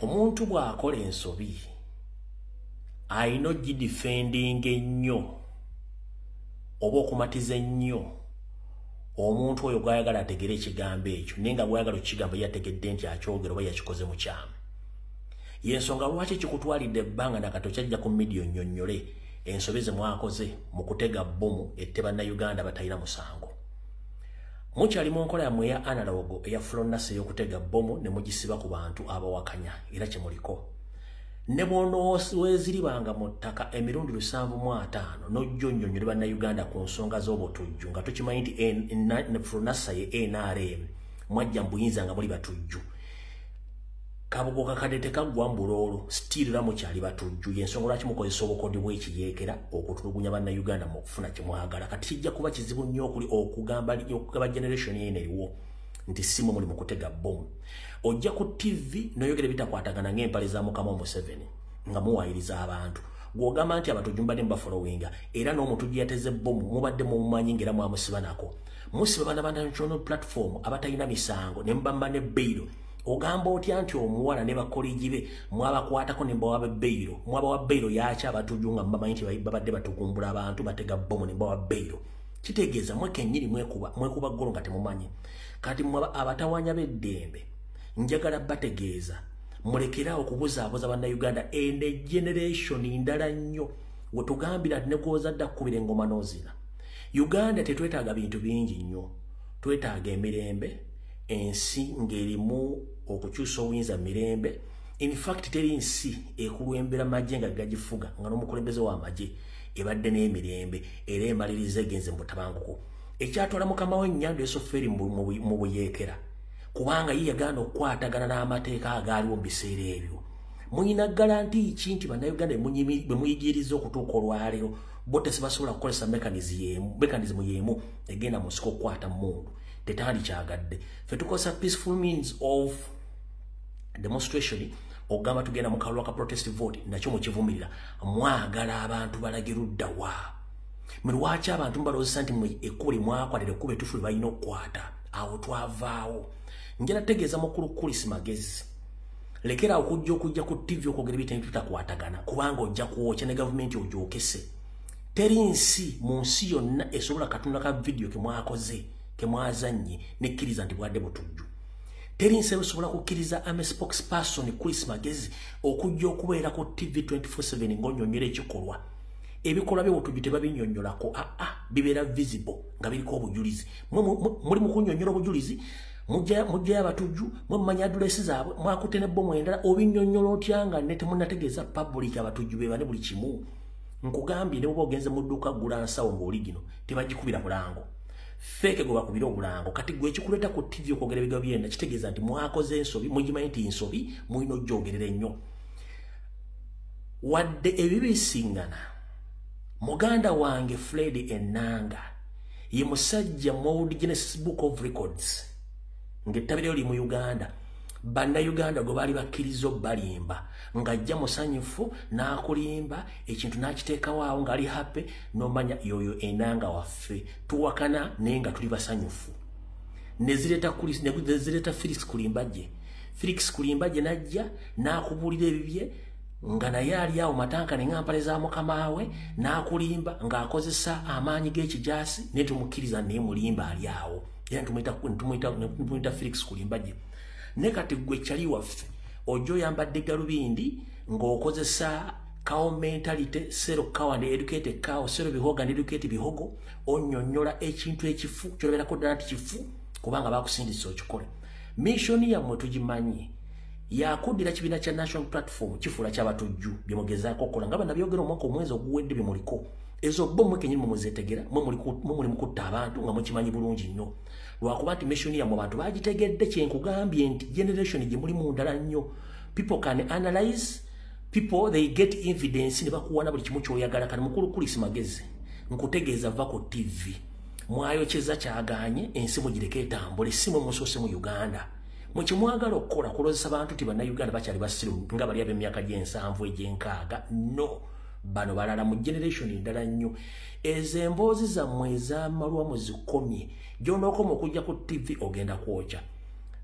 Omuntu bw'akola ensobi ayina ogidefendinga ennyo oba okumatiza ennyo omuntu oyo gw'ayagala ategere ekigambo ekyo, naye nga gw'ayagala okukigamba yategedde nti akyogera oba yakikoze mu kyama. Y'ensonga lwaki kikutwalidde ebbanga nakato kyajja ku media onnyonnyole ensobi ze mwakoze mu kutega bbomu ette Bannayuganda batalina musango. Mukyali mu nkola yammwe eya analogo eya Flonase ey'okutega bbomu ne mugisiba ku bantu abawakanya, era kye muliko. Ne bw'onoweeziribanga mu ttaka emirundi 75 n'ojja onnyonnyole Bannayuganda ku nsonga z'obutujju nga tukimanyi nti Flonasa ye NRM mwajja mu buyinza nga muli batujju. Kabugo kakadde tekaggwa mbuloolo, still era mukyali batujju. Y'ensonga lwaki mukozesa obukodi bw'ekiyeekera okutulugunya Bannayuganda mu kufuna kye mwagala. Kati kijja kuba kizibu nnyo okuli okugamba generation eno eriwo nti si mwe muli mu kutega bbomu. Ojja ku TV n'oyogera ebitakwatagana ng'empale za Mukama Museveni nga muwayiriza abantu. Gw'ogamba nti abatujju mbadde mubafollowinga, era n'omutujju yateze bbomu mubadde mumumanyi ng'era mwamusiba nako. Musiba bana ba national platform abatalina misango ne mubamba ne bail. Ogamba otya nti omuwala ne bakolegi be mwabakwatako ne mbawa bail, mwabawa bail yaaki abatujju nga mubamanyi nti babadde batugumbula abantu batega bbomu ne mbawa bail. Kitegeeza mwe kennyini mwekuba ggolo nga temumanyi. Kati mmwe abatawanya b'eddembe njagala bategeeza mulekeraawo okubuzaabuza Bannayuganda. Eno generation ndala nnyo wetugambira nti ne gw'ozadde akkubira engoma n'ozina. Uganda tetwetaaga bintu bingi nnyo, twetaaga emirembe, ensi ng'erimu okukyusa obuyinza mirembe. In fact teri nsi ekulembera magye nga gagifuga nga n'omukulembeze w'amagye ebadde n'emirembe era emaliriza egenze mu butabanguko. Ekyatwala mukama w'ennyanja Yoseferi mu buyeekera kubanga ye yagaana okukwatagana n'amateeka agaaliwo mu biseera ebyo. Mulina guarantee ki nti Bannayuganda bwe muyigiriza okutuuka olwaleero bo tesibasobola kukozesa mechanism y'emu egenda mu nsiko okukwata mmundu? Tetandikyagadde. Ffe tukozesa peaceful means of demonstration ogamba tugenda mu kalulu ka protest vote, nakyo mukivumirira. Mwagala abantu balage ludda wa? Mwe lwaki abantu mubalowozesa nti mwe ekkubo lye mwakwatira ekkubo ettuufu lye balina okukwata? Awo twavaawo. Njala tegeeza mukulu Chris Magezi, lekera okujja ku TV okwogera ebintu bitakwatagana, kubanga ojja kwokya ne gavumenti ogyokese. Teri nsi mu nsi yonna esobola katonda ka vidiyo ke mwakoze ke mwazannye nekkiriza nti bwadde butujju. Teri nsi esobola kukkiriza ame spokesperson Chris Magezi okujja okubeera ku TV 24/7 ng'onnyonnyola ekikolwa. Ebikolwa by'obutujju tebabinnyonnyolako, aa bibeera visible nga biriko obujulizi. Muli mu kunnyonnyola obujulizi, mujjayo abatujju, mwe mumanya address zaabwe, mwakutte ne bbomu endala, obinnyonnyola otya nga ne temunnategeeza public abatujju be bane buli kimu? Nkugambye ne bw'oba ogenze mu dduuka ggula nsawo ng'oli gino tebagikubira bulango. Fake gwe bakubira obulango. Kati gwe ekikuleeta ku TV okwogera ebigambo byenda kitegeeza nti mwakoze ensobi, mugimanyi nti nsobi, mulina ojjogerera ennyo. Wadde ebibisingana, muganda wange Fred Enanga ye musajja mu Guinness Book of Records ng'ettabiro liri mu Uganda. Bannayuganda gwe baali bakkiriza obbalimba ng'ajja musanyufu n'akulimba ekintu n'akiteekawo awo ng'ali happy, n'omanya yoyo Enanga waffe, tuwakana naye nga tuli basanyufu. Ne zireeta Felix Kulimbajje. Felix Kulimbajje n'ajja n'akubuulira ebibye nga naye ali awo matanka ne ng'ampale za mukama we, n'akulimba ng'akozesa amaanyi g'ekijaasi, naye tumukkiriza naye mulimba ali awo. Era tumuyita Felix Kulimbajje. Ne kati gwe kyali waffe ojja oyambadde galubindi ng'okozesa cow mentality, sell cow and educate cow, sell bihogo and educate bihogo, onnyonnyola ekintu ekifu ky'olaberako ddala nti kifu kubanga bakusindisa okikole. Mission yammwe tugimanyi, yakuddira kibiina kya National Platform kifuula ky'abatujju bye mugezaako okukola nga bannabyogera omwaka omwezi oguwedde bye muliko. Ezo bo mmwe kennyini mumuzeetegera, mwe muli mu kutta abantu nga mukimanyi bulungi nnyo. Lwakuba nti mission yammwe abantu bagitegedde. Kye nkugambye nti generation gye mulimu ndala nnyo. People can analyze, people they get evidence ne bakuwana buli kimu ky'oyagala. Kati mukulu Chris Magezi nkutegeeza va ku TV. Mwayokyeza kyagaanye, ensi mugireke etambule, si mwe musoose mu Uganda. Mwe kyemwagala okukola kulozesa bantu ti Bannayuganda bakyali basiru nga bali ab'emyaka gy'ensanvu egy'enkaaga. No, bano balala mu generation ndala nnyo. Ezo emboozi zammwe ez'amalwa muzikomye. Gy'onookoma okujja ku TV ogenda kwokya.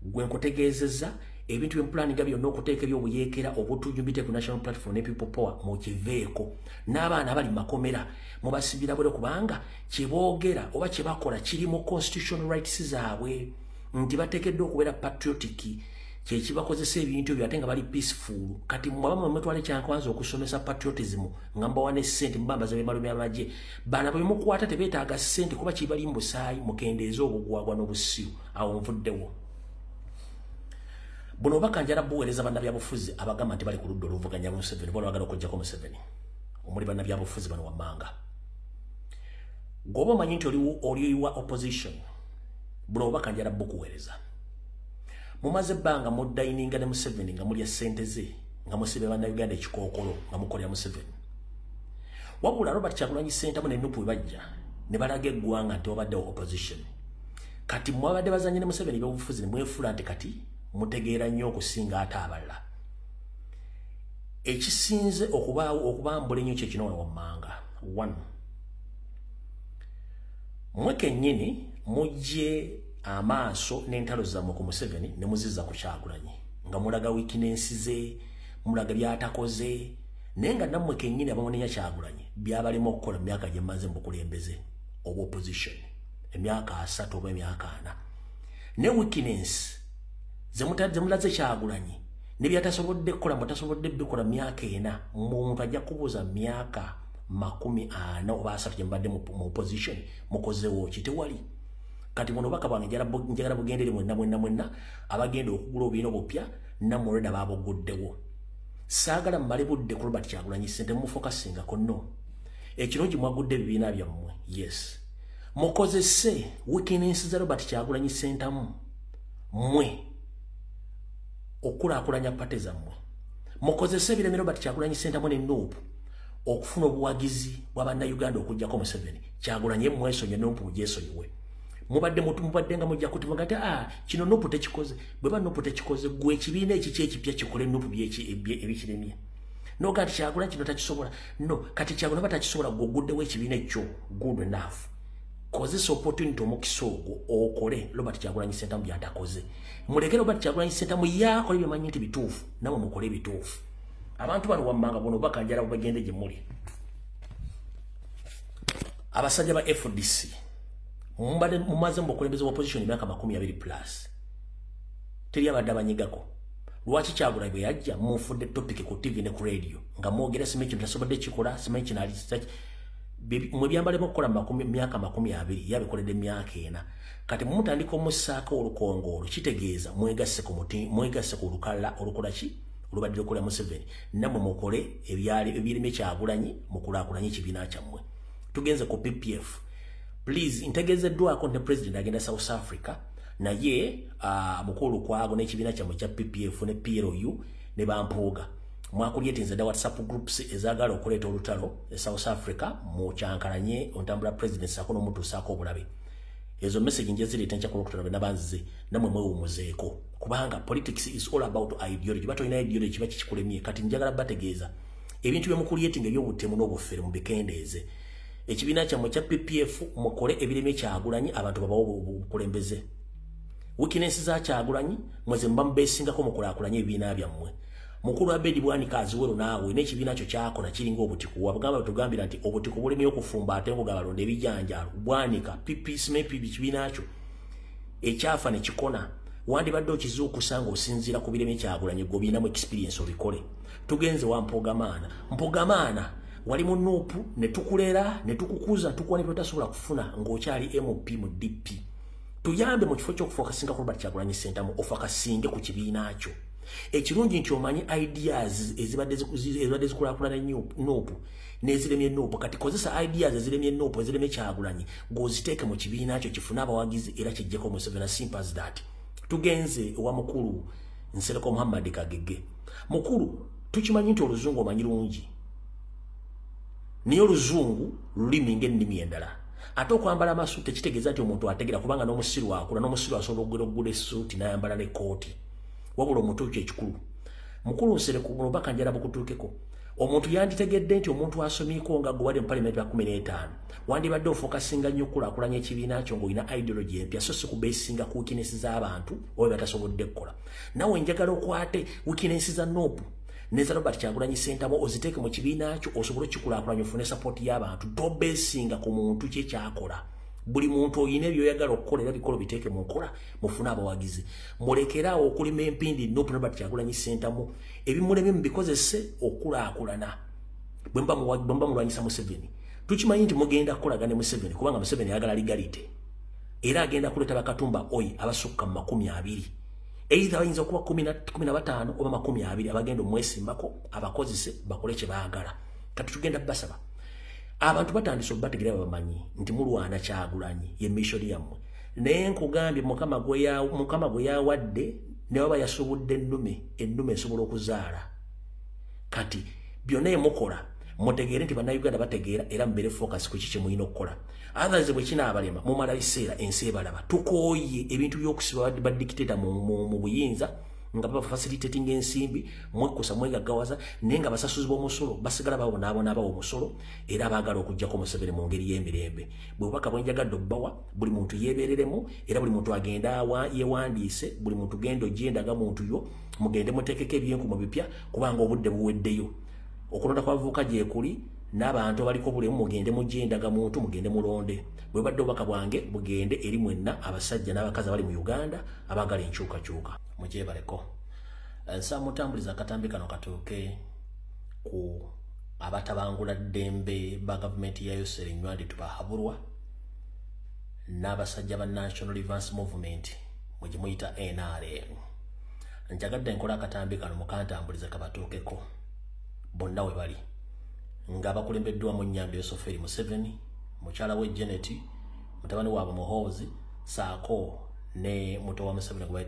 Gwe nkutegeezezza Ebintu by'empulaninga byonna okuteeka ebyobuyeekera obutujumbite ku National Platform ne People Power mukiveeko. N'abaana abali makomera mubasibira bwere, kubanga kyeboogera oba kye bakola kiri mu constitutional rights zaabwe nti bateekeddwa okubeera patriotic, kyekibakozesa ebintu ebyo ate nga bali peaceful. Kati mwabamu mwetwala ekyankwanza okusomesa patriotism nga mbawa ne ssente, mubambaza byambalo by'amagye. Bana bwe mukwata tebeetaaga ssente kuba kibali mu busaayi. Mukendeeze obugwagwa n'obusiru. Awo nvuddewo. Buno obubaka njala buweereza bannabyabufuzi abagamba nti bali ku ludda oluvuganya Museveni, bona bagala okuggyako Museveni, omuli bannabyabufuzi bano wammanga. Gwoba omanyi nti oli wa opposition, buno obubaka njala bukuweereza. Mumaze ebbanga muddayininga ne Museveni, nga mulya ssente ze, nga musibe bannayuganda ekikookolo, nga mukolera Museveni. Wabula Robert Kyagulanyi Ssentamu ne NUP bwe bajja ne balaga eggwanga nti wabaddewo opposition, kati mwabadde bazanye ne Museveni ebyobufuzi ne mwefuula nti kati mutegeera nnyo okusinga ate abalala. Ekisinze okubaawo okubambula ennyo kye kino wano wammanga: one, mmwe kennyini mujje amaaso n'entalo zammwe ku Museveni ne muzizza ku Kyagulanyi, nga mulaga weakness ze, mulaga byatakoze, naye nga nammwe kennyini abamunenya Kyagulanyi byabalema okukola mu myaka gye mmaze mu bukulembeze obwa opposition, emyaka 30 oba emyaka 40. Ne weakness zemulaze Kyagulanyi ne byatasobodde kukola, mutasobodde bikola myaka 4. Omuntu ajja kubuuza, myaka 40 oba 30 gye mubadde mu opposition mukozeewo ki? Tewali. Kati buno obubaka bwange njagala bugendere mwenna mwenna mwenna abagenda okugula obubiina obupya, nammwe olwedda baabuguddewo. Saagala mumale budde ku Robert Kyagulanyi Ssentamu, mufocusingako no. Ekirungi mwagudde ebibiina byammwe, yes, mukozese weakness za Robert Kyagulanyi Ssentamu mmwe okukulaakulanya party zammwe. Mukozese ebireme Robert Kyagulanyi Ssentamu ne NUP okufuna obuwagizi bwa bannayuganda okuggyako Museveni. Kyagulanyi mwesonyiwe, NUP mugyesonyiwe. Mubadde nga mujja kutimuga nti ah, kino NUP tekikoze. Bwe ba NUP tekikoze, gwe ekibiina ekiki ekipya kikole NUP ebikiremye. Noga nti Kyagulanyi kino takisobola. No kati Kyagulanyi batakisobola, gwe oguddewo ekibiina ekyo, good enough. Kozesa opportunity, omukisa ogwo, okole Robert Kyagulanyi Ssentamu byatakoze. Muleke Robert Kyagulanyi Ssentamu yakola byemanyi nti bituufu, namwe mukole ebituufu. Abantu bano wammanga, buno obubaka njala bubagende gye muli. Abasajja ba FDC, mumaze mu bukulembeze bwa opposition emyaka 20 plus, teri abadde abanyigako. Lwaki Kyagulanyi bwe yajja mufudde topic ku TV ne ku radio, nga mwogera simanyi kino tasobodde kikola, simanyi kino ali mwe byambalemu okukola myaka 20, yabikoledde emyaka 4? Kati mumutandika omussaako olukongoolo, kitegeeza mwegasse ku muti, mwegasse ku lukalala olukola ki olubadde lukola Museveni. Nammwe mukole ebirime Kyagulanyi, mukulaakulanye ekibiina kyammwe. Tugenze ku PPF. Please, ntegeezeddwako nti president agenda South Africa, naye mukulu Lukwago n'ekibiina kyammwe kya PPF ne PLU ne bampuuga mwakulyetinze dda WhatsApp groups ezaagala okuleeta olutalo e South Africa, mukyankalanye ontambula president saako n'omutuusaako obulabe. Ezo message nje zireeta nkya kulokutana bwe nabanzize. Nammwe mwewumuzeeko, kubanga politics is all about ideology. Batolina ideology, kiba kikikulemye. Kati njagala bategeeza ebintu byemukulyetinga ebyobutemu n'obufere mubikendeeze. Ekibiina kyammwe kya PPF, mukole ebireme Kyagulanyi, abantu babawo obukulembeze. Weakness za Kyagulanyi mweze muba mubesingako, mukulaakulanye ebibiina byammwe. Mukulu Abedi Bwanika Aziwero, naawe n'ekibiina kyo kyakola kiringa obutiku. Wabagamba tugambira nti obutiku bulemye okufumba, ate ngo gabalonda ebijanjaalo. Bwanika PP SMAP, ekibiina kyo ekyafa ne kikona, wandibadde okizuukusa ng'osinziira ku bireme Kyagulanyi. Gwe obirinamu experience, obikole. Tugenze wa Mpogamaana. Mpogamaana, wali mu NUP ne tukulera ne tukukuza, tukuwa ne by'otasobola kufuna ng'okyali MP mu DP. Tuyambe, mu kifo ky'okufocusinga ku Robert Kyagulanyi Ssentamu, ofocusinge ku kibiina kyo. Ekirungi nti omanyi ideas ezibadde zikulaakulana NUP n'eziremye NUP. Kati kozesa ideas eziremye NUP, eziremye Kyagulanyi, ng'oziteeke mu kibiina kyo kifune abawagizi era kijjeko Museveni. Simple as that. Tugenze ewa mukulu Nsereko Muhammad Kagege. Mukulu, tukimanyi nti oluzungu omanyi lungi, naye oluzungu lulimi ng'ennimi endala. Ate okwambala amasuuti tekitegeeza nti omuntu ategera, kubanga n'omusiru akula, n'omusiru asobola okugula okugula essuuti n'ayambala n'ekkooti. Wabula omuntu kyo ekikulu, mukulu Nsereko, buno baka njala bukutuukeko. Omuntu yanditegedde nti omuntu asomyeko nga gwe wali mu parliament ya 15 wandibadde ofokasinga nnyo okukulaakulanya ekibiina kyo ng'olina ideology empya, so si kubeesinga ku weakness z'abantu oba batasobodde kukola. Nawe njagala okwate weakness za NUP neza Robert Kyagulanyi Ssentamu oziteeke mu kibiina kyo osobole okukikulaakulanya ofune support y'abantu. Tobeesinga ku muntu kye kyakola. Buli muntu oyina ebyoyagala okukola era bikolo biteeke mu nkola mufune abawagizi. Mulekeraawo okulima empindi NUP Robert Kyagulanyi Ssentamu, ebimuleme mubikozese okukulaakulana. Bwe mba mulwanyisa Museveni, tukimanyi nti mugenda kukolagana ne Museveni kubanga Museveni ayagala legality, era agenda kuleeta bakatumba oyi abasukka mu 20, either bayinza okuba 15 oba 20 abagenda omwesimbako abakozese bakole kye baagala. Kati tugenda basaba abantu batandise obategeera babamanyi nti mulwana Kyagulanyi ye mission yammwe. Naye nkugambye Mukama gwe yawadde ne baba yasobodde ennume, ennume esobola okuzaala. Kati byonna emukola mutegeere nti bannayuganda bategeera era mubeere focus ku kiki mulina okukola. Others bwe kinaabalema mumala biseera ensi ebalaba. Tukooye ebintu by'okusiba badictator mu buyinza nga baba facilitating ensimbi, mwekkusa mwegaggawaza, naye nga basasuzi b'omusolo basigala babonaabona abawa omusolo era baagala okuggyako Museveni mu ngeri y'emirembe. Bwe bubaka bwe njagadde obbawa, buli muntu yeebereremu era buli muntu agenda yeewandiise, buli muntu genda ojje endagamuntu yo, mugende muteekeko ebyenkumo bipya kubanga obudde buweddeyo. Okulonda kw'abavubuka gyekuli n'abantu abaliko obulemu mugende mujje endagamuntu mugende mulonde. Bwe badde obubaka bwange bugende eri mwenna abasajja n'abakazi abali mu Uganda abaagala enkyukakyuka. Mugyebaleko. Nsa mutambuliza akatambi kano katuuke ku abatabangula ddembe ba gavumenti ya Yoweri Nywandi Tubahaburwa n'abasajja ba National Advance Movement mwe gye muyita NRM. Njagadde nkola akatambi kano mukantambulize kabatuukeko bonna we bali nga bakulembeddwamu Nnyambi Yoweri Museveni, mukyala we Janet, mutabani waabwe Muhoozi, saako ne muto wa Museveni gwe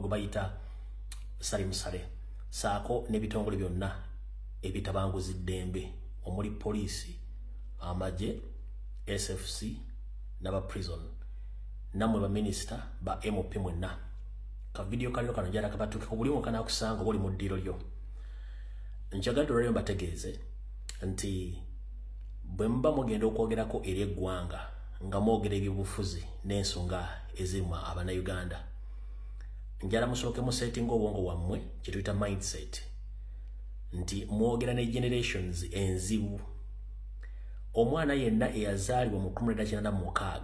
bayita Salim Saleh, saako n'ebitongole byonna ebitabanguzi ddembe omuli poliisi, amagye, SFC n'aba prison, nammwe baminisita ba MP mwenna. Ka vidiyo kaliro kano njala kabatuukeko buli omu kanaakusanga oba oli mu ddiiro lyo. Njagadde olwaleero mbategeeze nti bwe muba mugenda okwogerako eri eggwanga nga mwogera ebyobufuzi n'ensonga ezirimu Abannayuganda, njala musooke musetinga obwongo bwammwe kye tuyita mindset, nti mwogera ne generations enzibu. Omwana yenna eyazaalibwa mu 1986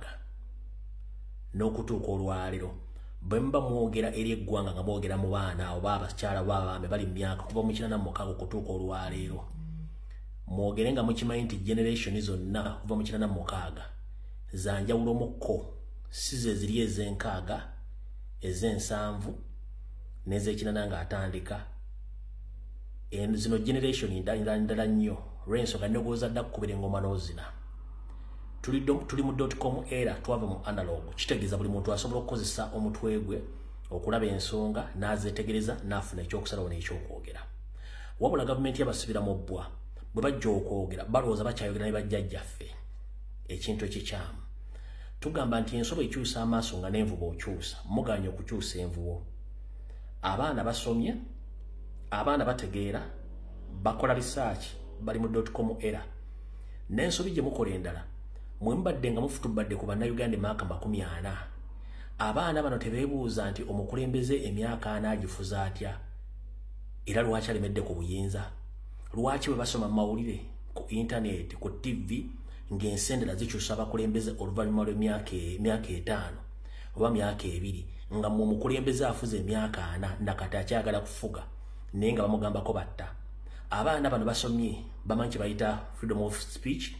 n'okutuuka olwaleero, bwe muba mwogera eri eggwanga nga mwogera mu baana oba abakyala oba abaami bali mu myaka kuva mu 96 okutuuka olwaleero, mwogere nga mukimanyi nti generation zonna kuva mu 96 za njawulo mukko, si ze ziri ez'enkaaga, ez'ensanvu n'ez'ekinana ng'atandika. Zino generation ndala nnyo lw'ensonga ndowooza dda kukubira engoma n'ozina. Tuli mu .com era twava mu analog, kitegeeza buli muntu asobola okukozesa omutwe gwe okulaba ensonga n'azeetegereza n'afuna ekyokusalawo n'ekyokwogera. Wabula gavumenti yabasibira mu bbwa, bwe bajja okwogera balowooza bakyayogera ne bajjajjaffe ekintu ekikyamu. Tugamba nti ensobo ekyusa amaaso nga n'envuba okyusa, muganye okukyusa envubo. Abaana basomye, abaana bategeera, bakola research, bali mu .com era. N'ensobi gye mukola endala, mwe mubadde nga mufutubadde ku bannayuganda emyaka 40. Abaana bano tebeebuuza nti omukulembeze emyaka 40 agifuza atya, era lwaki alemedde ku buyinza? Lwaki bwe basoma mawulire ku internet, ku TV, ng'ensi endala zikyusa abakulembeze oluvannyuma lw'emyaka 5 oba myaka 2, nga mmwe omukulembeze afuze emyaka 40 nakati akyagala kufuga naye nga bamugambako batta. Abaana bano basomye, bamanyi kye bayita freedom of speech,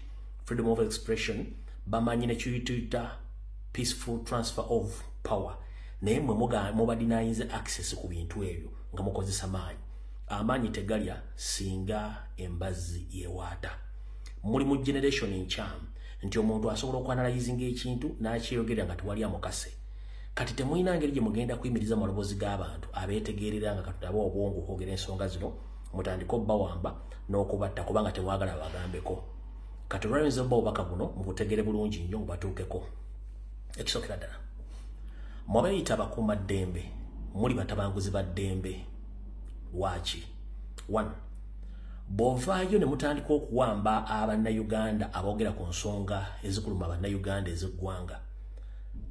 freedom of expression, bamanyi ne kiyituyita peaceful transfer of power, naye mmwe mubadinayinze access ku bintu ebyo nga mukozesa maanyi. Amaanyi tegalya singa embazzi yeewaata. Muli mu generation nkyamu nti omuntu asobola okwanalayizinga ekintu n'akyeyogera nga tewali amukase. Kati temulina ngeri gye mugenda kuyimiriza amaloboozi g'abantu abeetegeerera nga Katonda abawa obwongo okwogera ensonga zino, mutandike obbawamba n'okubatta kubanga temwagala babagambeko. Kati olwayinza obba obubaka buno mubutegere bulungi nnyo mubatuukeko. Ekisookera ddala, mwabeeyita abakuumaddembe, muli batabanguzi ba ddembe. Lwaki? One, bw'ovaayo ne mutandika okuwamba abannayuganda aboogera ku nsonga ezikuluma abannayuganda ez'eggwanga,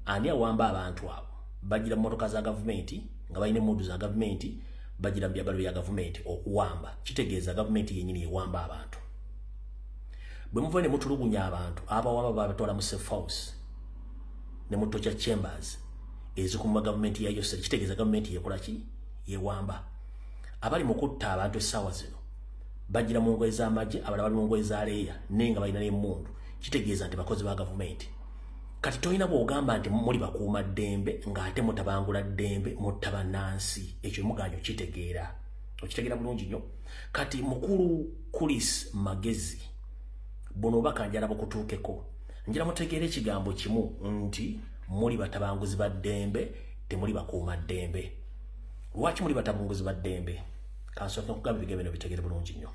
ani awamba abantu abo? Bagira mu mmotoka za gavumenti nga balina emmundu za gavumenti, bagira mu byambalo bya gavumenti okuwamba. Kitegeeza gavumenti yennyini ewamba abantu. Bwe muva ne mutulugunya abantu, abawamba babatwala mu safe house ne mu torture chambers ezikuuma gavumenti ya Yoseri. Kitegeeza gavumenti yekola ki? Yewamba. Abali mu kutta abantu essaawa zino bagira mu ngoye z'amagye, abalala bali mu ngoye za leeya naye nga balina n'emmundu. Kitegeeza nti bakozi ba gavumenti. Kati tolina bw'ogamba nti muli bakuuma ddembe ng'ate mutabangula ddembe, mutta bannansi. Ekyo mugaanyi okitegeera, okitegeera bulungi nnyo. Kati mukulu Kulis Magezi, buno obubaka njala bukutuukeko, njala mutegeera ekigambo kimu nti muli batabanguzi ba ddembe, temuli bakuuma ddembe. Lwaki muli batabanguzi ba ddembe? Kansooke nkugamba ebigambo bino bitegeere bulungi nnyo.